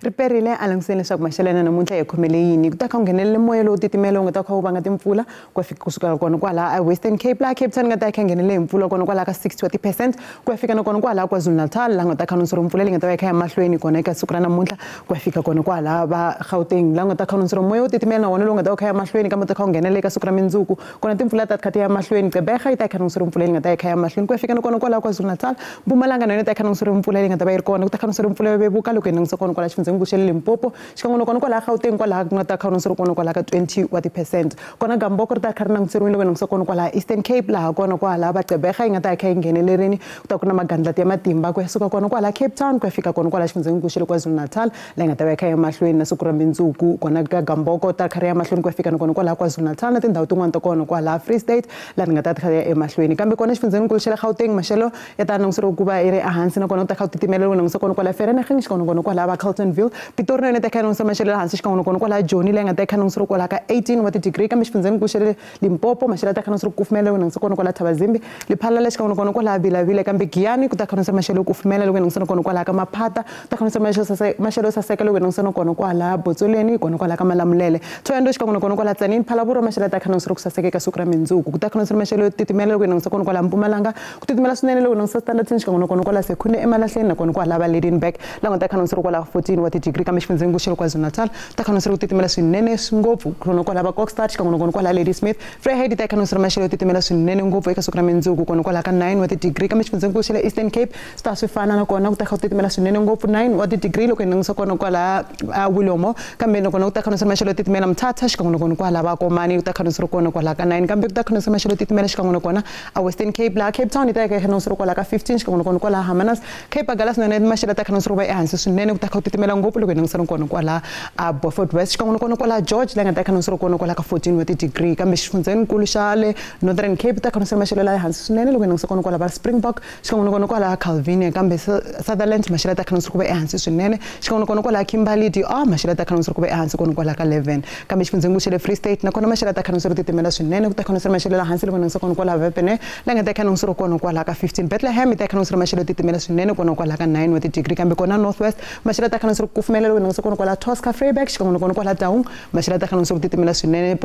Riperile a langutiseni leswaku maxelo ya namuntlha hi khomele yini ku ta kha ku nghenelele moya lowu titimela wu nga ta kha wu vanga timpfula ku ya fika kusukela kona kwala a Western Cape laha Cape Town nga ta kha nghenele hi mpfula kona kwala ka 60 wa ti-percent ku ya fika na kona kwala KwaZulu-Natal laha nga ta kha nonsero mpfula leyi nga ta va yi kha ya mahlweni kona eka siku ra namuntlha ku ya fika kona kwala va Gauteng laha nga ta kha nonsero moya wo titimela na wona lowu nga ta va kha ya mahlweni kambe ta kha wu nghenele eka siku ra mindzuku kona timpfula ta kha ti ya mahlweni Gqeberha yi ta kha nonsero mpfula leyi nga ta yi kha ya mahlweni ku ya fika na kona kwala KwaZulu-Natal Mpumalanga na yona yi ta kha nonsero mpfula leyi nga ta va yi ri kona ku ta kha nonsero mpfula yo vevuka loko hi langutisa kona kwala xifundzhenikulu xa le Limpopo xikan'we na kona kwalaha Gauteng kwalaha ku nga ta kha nonsero kona kwalaha ka 20 wa ti-percent kona Gamboko ri ta kha ri langutiseriwile loko hi langutisa kona kwalaha Eastern Cape laha kona kwalaha va Gqeberha yi nga ta kha yi nghenelerini ku ta ku na magandlati ya matimba ku ya suka kona kwalaha Cape Town ku ya fika kona kwalaha xifundzhenikulu xa le KwaZulu-Natal laha yi nga ta va yi kha ya mahlweni na siku ra mindzuku kona ka Gamboko ta kha ri ya mahlweni ku ya fika na kona kwalaha KwaZulu-Natal na tindhawu tin'wana ta kona kwalaha Free State laha ti nga ta kha ya emahlweni kambe kona xifundzhenikulu xa le Gauteng maxelo ya ta langutiseriwa ku va yi ri ehansi nakona ku ta kha ku titimela loko langutisa kona kwala Vereeniging xikan'we kona kwala va Carltonville Pitori na yona ta kha yi langutisa maxelo ya hansi xikan'we kona kwala Joni leyi nga ta kha langutisa kwala ka 18 wa ti-degree kambe xifundzhenikulu xa le Limpopo maxelo ya ta kha langutisa ku kufumela loko langutisa kona kwala Thabazimbi Lephalale xikan'we kona kwala Vilavila kambe Giyani ku ta kha langutisa maxelo yo kufumela loko langutisa kona kwala ka Maphata ku ta kha langutisa maxelo yo saseka loko langutisa kona kwala Botsoleni kona kwala ka Malamulele Thohoyandou xikan'we kona kwala Tzaneen Phalaborwa maxelo ya ta kha langutisa ku saseka eka siku ra mindzuku ku ta kha langutisa maxelo yo titimela loko langutisa kona kwala Mpumalanga ku titimela swinene loko langutisa Standerton xikan'we kona kwala Sekhukhune emalahleni nakona kwala va Lydenburg laha nga ta kha langutisa kwala 14 wa ti-degree kambe xifundzhenikulu xa le KwaZulu-Natal ta kha langutisa ku titimela swinene ngopfu kona kwala va Kokstad xikan'we kona kwala Ladysmith Vryheid yi ta kha langutisa maxelo yo titimela swinene ngopfu eka siku ra mindzuku kona kwala ka 9 wa ti-degree kambe xifundzhenikulu xa le Eastern Cape swi ta swi fana nakona ku ta kha ku titimela swinene ngopfu 9 wa ti-degree loko hi langutisa kona kwala Willowmore kambe nakona ku ta kha langutisa maxelo yo titimela Mthatha xikan'we nakona kwala va Komani ku ta kha langutisa kona kwala ka 9 kambe ku ta kha langutisa maxelo yo titimela xikan'we nakona a Western Cape laha Cape Town yi ta kha langutisa kwala ka 15 xikan'we nakona kwala Hermanus Cape Agulhas na yona maxelo ta kha langutisa ku va ehansi swinene ku ta kha ku titimela ngopfu loko hi langutisa kona kwala a Beaufort West xikan'we nakona kwala George laha nga ta kha langutisa kona kwala ka 14 wa ti-degree kambe xifundzhenikulu xa le Northern Cape ta kha langutisa maxelo la hansi swinene loko hi langutisa kona kwala va Springbok xikan'we nakona kwala Calvinia kambe Sutherland maxelo ta kha langutisa ku va ehansi swinene xikan'we nakona kwala Kimberley DR maxelo ta kha langutisa ku va ehansi kona kwala ka 11 kambe xifundzhenikulu xa le Free State nakona maxelo ta kha langutisa ku titimela swinene ku ta kha langutisa maxelo la hansi loko hi langutisa kona kwala Vhepene laha nga ta kha langutisa kona kwala ka 15 Bethlehem yi ta kha langutisa maxelo yo titimela swinene kona kwala ka 9 wa ti-degree kambe kona North West maxelo ta kha langutisa ku kufumela loko hi langutisa kona kwala Tosca Vryburg xikan'we nakona kwala Taung maxelo ta kha langutisa ku titimela swinene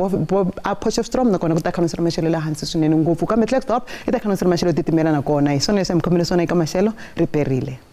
a Potchefstroom nakona ku ta kha langutisa maxelo la hansi swinene ngopfu kambe Klerksdorp yi ta kha langutisa maxelo yo titimela nakona hi swona leswi hi mi khomele swona eka maxelo ri perile.